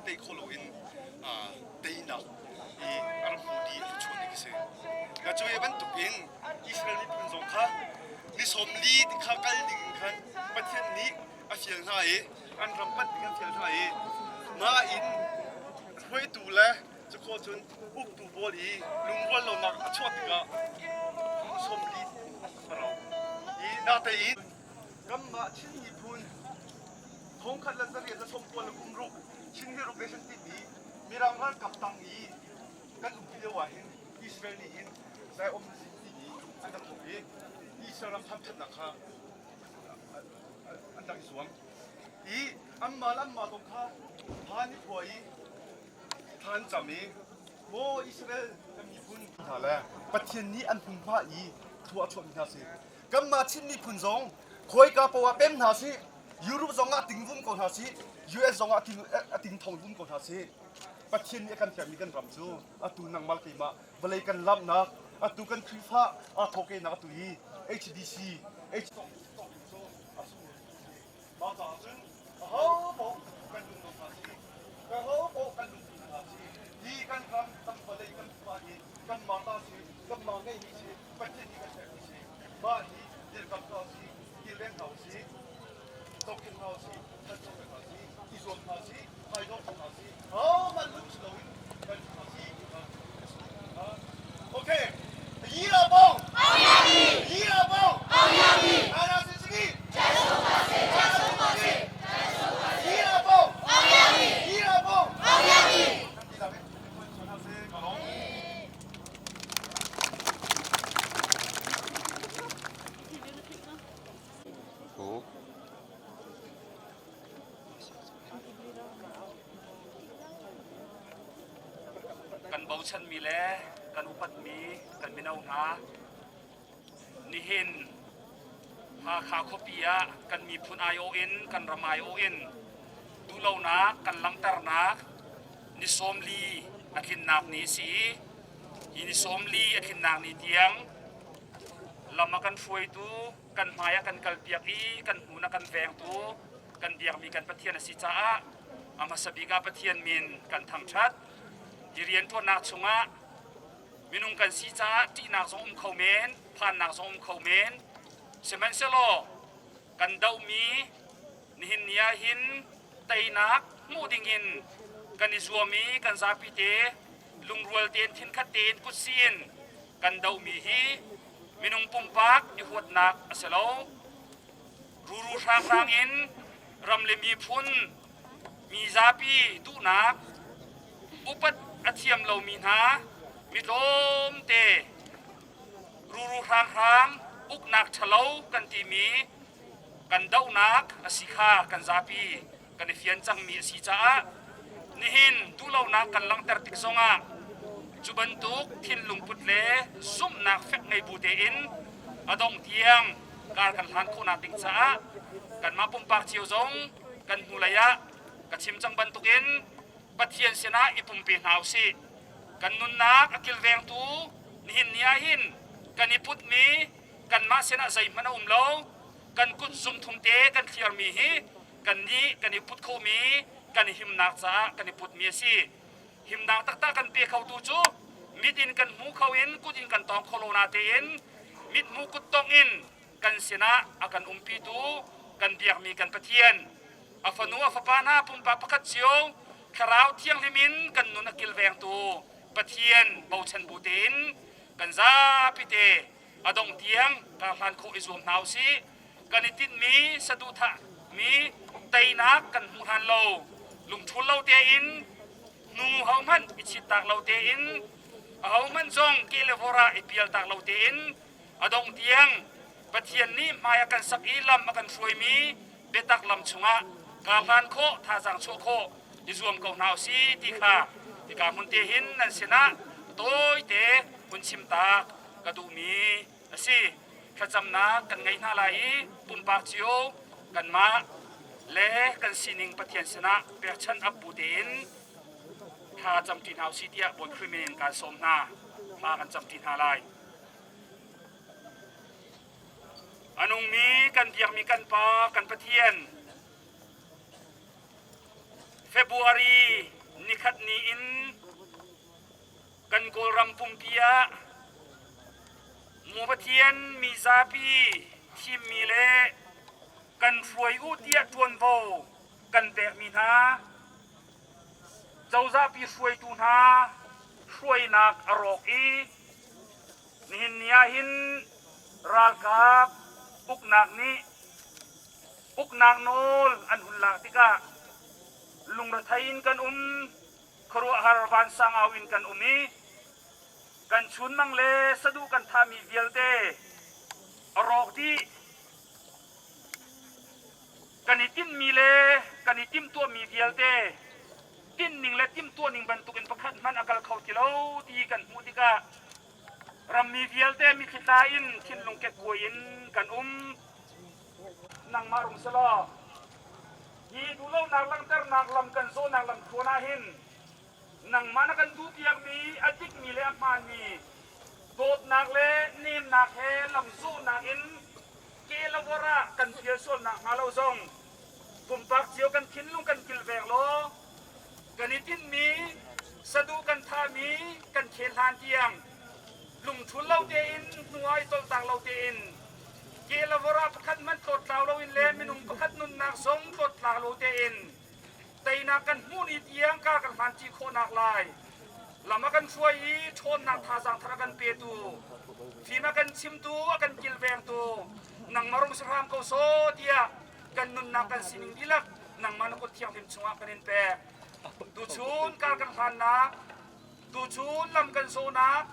tei kho loin teinak i a rak hmu dih a chuah ni khi si. Nga cu hi bantukin Israel miphun zong kha ni 40 ti kha kal ding in khan Pathian nih a fial hna i an ram panh ding an fial hna i nain hruaitu le cukhawh cun uktu pawl i lungrual lonak a chuah tikah 40 a rau i natein kanmah Chin miphun thongkhat le zariat le sawmkua le kum ruk Chin Hiruk Nation timi Mirang ralkap tang i kan um lio ah hin Israel nih hin Zionism timi an rak thawk i Israel ram thamthatnak kha an rak i zuam i anmah le anmah zong kha phan i khua i thla an cam i maw Israel kan miphun hna le Pathian nih an hmunhma i thlua a chuahmi hna si kanmah Chin miphun zong khawika poah pem hna sih Europe zong ah ting vum ko hna sih US zong ah a ting thong vum ko hna sih Pathian nih a kan pekmi kan ram cu atu nangmah keimah vawlei kan lamhnak atu kan Khrihfa aa thawkenak atu hi HDC H Mah caah cun aho paoh kan lungdong hna sih, aho paoh kan lungpi hna sih, hi kan ram kan vawlei kan khua hi kanmah ta si, kanmah ngeihmi si, Pathian nih kan pekmi si, mah hi dirkamh hna usih, kilveng hna usih, zohkhenh hna usih, thanchoter hna usih, i zuam hna usih, hmaidawh hna usih, ahohmanh lung si loin kan um hna sih ti kha ka chim hna. Okay, yi la bong! Yi la bong! Nana si sigi! Yi la bong! Yi la bong! Kan bochanmi le kan upatmi kan mino hna nihin Hakha khuapi ah kan miphun aiawh in kan ram aiawh in duhlonak kan langhternak ni 40 a tlinnak ni a si i hi ni 40 a tlinnak ni tiang lam a kan hruaitu kan hmai a kan kalpiak i kan hmun a kan vengtu kan biakmi kan Pathian a si caah a hmasa bik ah Pathian min kan thangṭhat. Hi rianṭuannak chungah minung kan si caah ṭihnak zong um kho men, phannak zong um kho men. Sihmanhsehlaw kan dohmi nihin ni ah hin teinak hmuh dingin kan i zuam i kan zapi te lungrual tein thinkhat tein kutsi in kan dohmi hi minung pumpak i huatnak a si lo. Ruru hranghrang in ram le miphun mi zapi duhnak upat a thiam lomi hna mi tlawmte ruru hranghrang uknak ṭhalo kan timi kan dohnak a si kha kan zapi kan i fian cangmi a si caah nihin duhlonak kan langhter tik zongah cu bantuk thinlung put le zumhnak fek ngei bu tein a dongh tiang kar kan hlan khawhnak ding caah kanmah pumpak cio zong kan hnulei ah ka chim cang bantukin Pathian sinah i pumpe hna usih. Kan nunnak a kilvengtu nihin ni ah hin kan i putmi kanmah sinah zeihmanh a um lo. Kan kut zungthum te kan thliarmi hi kannih kan i put khomi kan i himnak caah kan i putmi a si. Himnak taktak kan pe khotu cu mit in kan hmu kho in kut in kan tawng kho lo natein mithmu kuttong in kan sinah a kan umpitu kan biakmi kan Pathian a fanu a fapa hna pumpak pakhat cio thlarau thianghlim in kan nun a kilvengtu Pathian bochan bu tein kan zapi te a dong tiang kar hlan khawh i zuam hna usih. Kan i tinhmi saduhthah mi teinak kan hmuh hlan lo lungṭhul lo tein hnu hohmanh i chittak lo tein ahohmanh zong ke le vor ah i pialtak lo tein a dong tiang Pathian nih hmai a kan sak i lam a kan hruaimi biatak lam chungah kar hlan khawh thazaang chuah khawh i zuam ko hna usih ti kha hika hmun te hin nan sinah tawite hun chim tak ka duhmi a si. Thlacamnak kan ngei hna lai i pumpak cio kanmah le kan sining Pathian sinah pekchanh ap bu tein thla camṭi hna usih tiah Bawi Khrih min in kaan sawm hna. Thla kan camṭi hna lai. A nungmi kan biakmi kan Pa kan Pathian. February nikhat ni in kan Kawlram pumpi ah Maw Pathian mizapi thimmi le kan hruai u tiah ṭuanvo kan pekmi hna cozahpi hruaitu hna hruainak a rawk i nihin ni ah hin ralkap uknak nih uknak nawl an hun lak tikah lungrethei in kan um, khuaruahhar vansang au in kan um i kan chunmang le saduh kan thahmi vialte a rawk dih. Kan i tinhmi le kan i timhtuahmi vialte tinhning le timhtuahning bantukin pakhat hmanh a kal kho ti lo ti kan hmuh tikah rammi vialte mitthli tla in thinlung kekkuai in kan um. Nangmah rung selaw hi duhlonak langhternak lam kan zawhnak lamthluan ah hin nangmah na kan duhpiakmi a dikmi le a hmaanmi dawtnak le nemnak he lam zawhnak in ke le vor ah kan pial sualnak hnga lo zong pumpak cio kan thinlung kan kilveng law kan i tinhmi saduh kan thahmi kan khel hlan tiang lungthul lo tein hnuai toltak lo tein ke le vor ah pakhat hmanh tlawttlau loin le minung pakhat nunnak zong tlawttlau lo tein teinak kan hmuh ni tiang kar kan hlanṭi khawhnak lai lam a kan hruai i ṭhawnnak thazaang thar a kan petu fim a kan chimtu a kan kilvengtu nangmah rung si hram ko sawh tiah kan nunnak kan sining dihlak nangmah na kut thianghlim chungah kan in pek. Tuchun kar kan hlannak, tuchun lam kan zawhnak,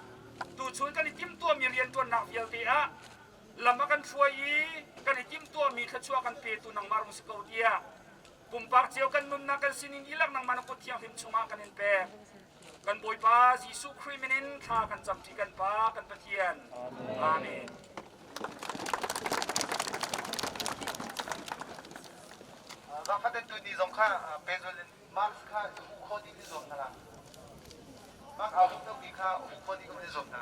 tuchun kan i timhtuahmi rianṭuannak vialte ah lam a kan hruai i kan i timhtuahmi thluachuah kan petu nangmah rung si ko tiah pumpak cio kan nunnak kan sining dihlak nangmah na kut thianghlim chungah kan in pek. Kan Bawipa Jesuh Khrih min in thla kan camṭi kan Pa kan Pathian. Amen. Zaangfah tu ni zong kha pehzul in mask kha huh khawh dih in zuam hna la. Mask aa huh lomi kha huh khawh dih in zuam hna.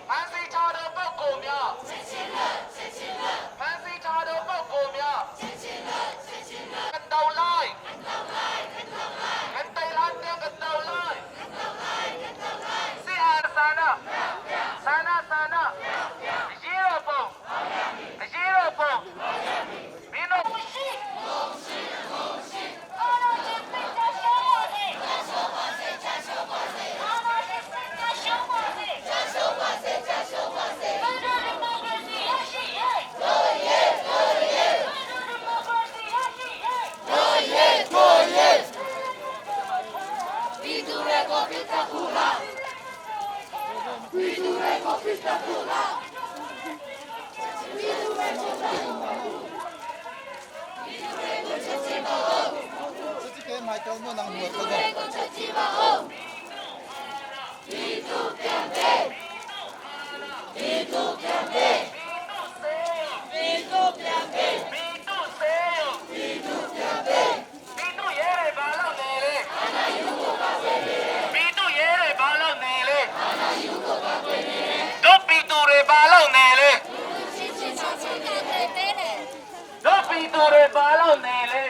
ဖမ်းဆီးထားသောပုဂ္ဂိုလ်များဖမ်းဆီးထားသောပုဂ္ဂိုလ်များကန်တောင်လိုက်ကန်တိုင်လန်တဲ့ကန်တောင်လိုက်စီအာဆာနာဆာနာဆာနာအရေးတော်ပုံအရေးတော်ပုံမင်းတို့ တို့ပီတူတွေပါလို့နေလေတို့ပီတူတွေပါလို့နေလေ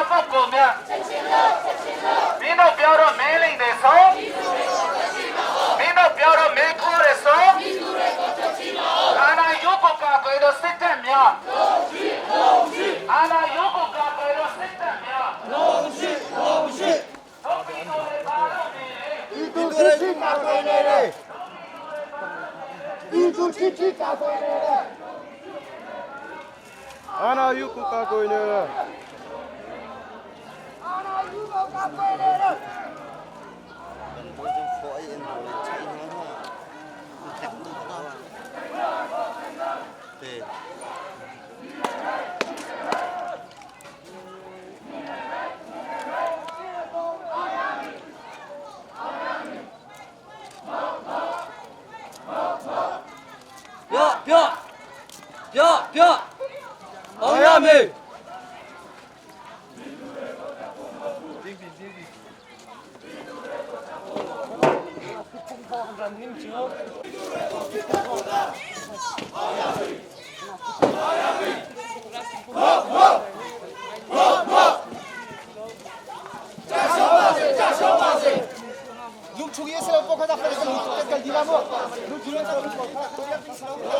ပုဂ္ဂိုလ်များမင်းတို့ပြောတော့မင်းလိမ့်တယ်ဆိုမင်းတို့ပြောတော့မင်းခေါ်တယ်ဆိုအာနာယုတ်ကိုကာကွယ်တော့စစ်တပ်များအာနာယုတ်ကိုကာကွယ်တော့စစ်တပ်များလုံးရှိလုံးရှိဟုတ်ပြီတို့လည်းပါတော့နေ ပြည်သူချစ်ချစ်ကာကွယ်နေတယ်ပြည်သူချစ်ချစ်ကာကွယ်နေတယ် အာနာယုကိုကာကွယ်နေတယ် အာနာယူကိုကာကွယ်နေတယ် ပြောပြောပြောပြောအောင်ရမေ လူချူရေးစလောပခါဒါဖရစလူကဒီလာမောလူချူရေးစလောပခါ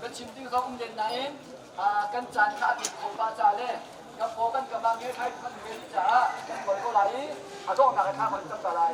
Kan chim ding zong um len nain kan caan kha a pek khawh pah ca le kan paw kan kam ah nge khai kan nge caah kan kawl ko lai i a donghnak ah thla kan cam ta lai.